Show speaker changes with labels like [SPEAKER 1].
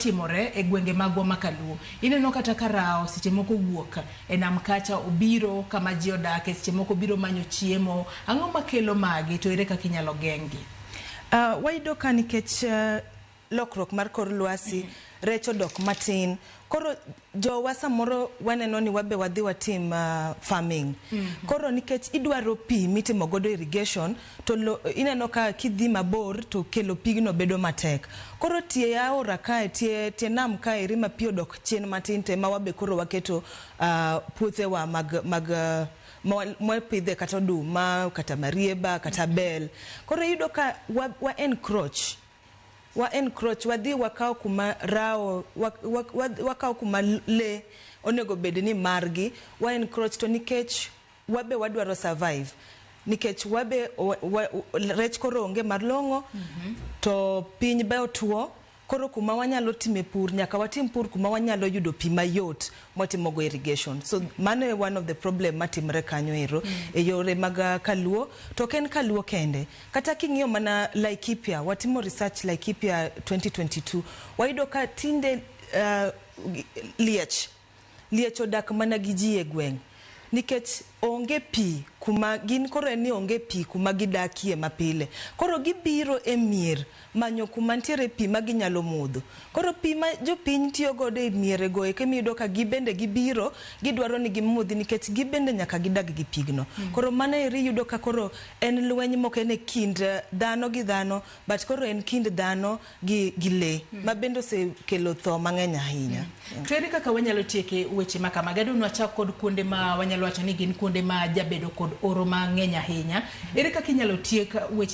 [SPEAKER 1] Timore e gwenge magwa ma Kaluo. Ineno kata ka rao seche moko wuok e nam kacha obiro kama ji odake, seche moko obiro manyo chiemo. Ang'o makelo magi to ere kaka inyalo geng'gi?
[SPEAKER 2] Wayudo ka nikech lokruok mar kor lwasi, rech odok matin. Koro jowa samoro waneno ni wabe wadhi watim farming. Koro nikech idwaro pi mitimo godo irrigation, to lo, ineno ka kidhi mabor to kelo pigno bedo matek. Koro tie aora kae, tie nam kae eri ma pi odok chien matin te ma wabe koro waketo puothewa mag mwapidhe kata oduma, kata marieba, kata bel. Koro iyudo ka wa encroach, wadhi wakawo kuma rao, wakawo kuma le onego bed ni margi, wa encroach to nikech wabe wadwaro survive, nikech wabe rech koro onge malong'o to piny be otuo. Koro kuma wanyalo time pur, nyaka watim pur kuma wanyalo yudo pi mayot mwatimogo irrigation. So mano e one of the problem matimre kanyo ero e yore mag Kaluo. To ok en Kaluo kende, kata king'iyo mana Laikipia, watimo research Laikipia 2022, wayudo ka tinde liech odak mana gi ji e gweng' nikech onge pi kuma gin. Koro en ni onge pi kuma gidakie mapile, koro gibiro e mier manyo kuma ntiere pi ma ginyalo modho. Koro pi ma jopiny tiyo godo e miere go eke miyudo ka gibende gibiro gidwaro ni gimodhi, nikech gibende nyaka gidag gi pigno. Koro mano eri iyudo ka koro en lweny mok en e kind dhano gi dhano, but koro en kind dhano gi lee ma bende osekelo tho mang'eny ahinya.
[SPEAKER 1] To ere kaka wanyalo tieke weche ma kamagi? Adwa ni wachak kod kuonde ma wanyalo wacho ni gin kuonde ma jabedo kod oro mang'eny ahinya. Ere kaka inyalo tiek weche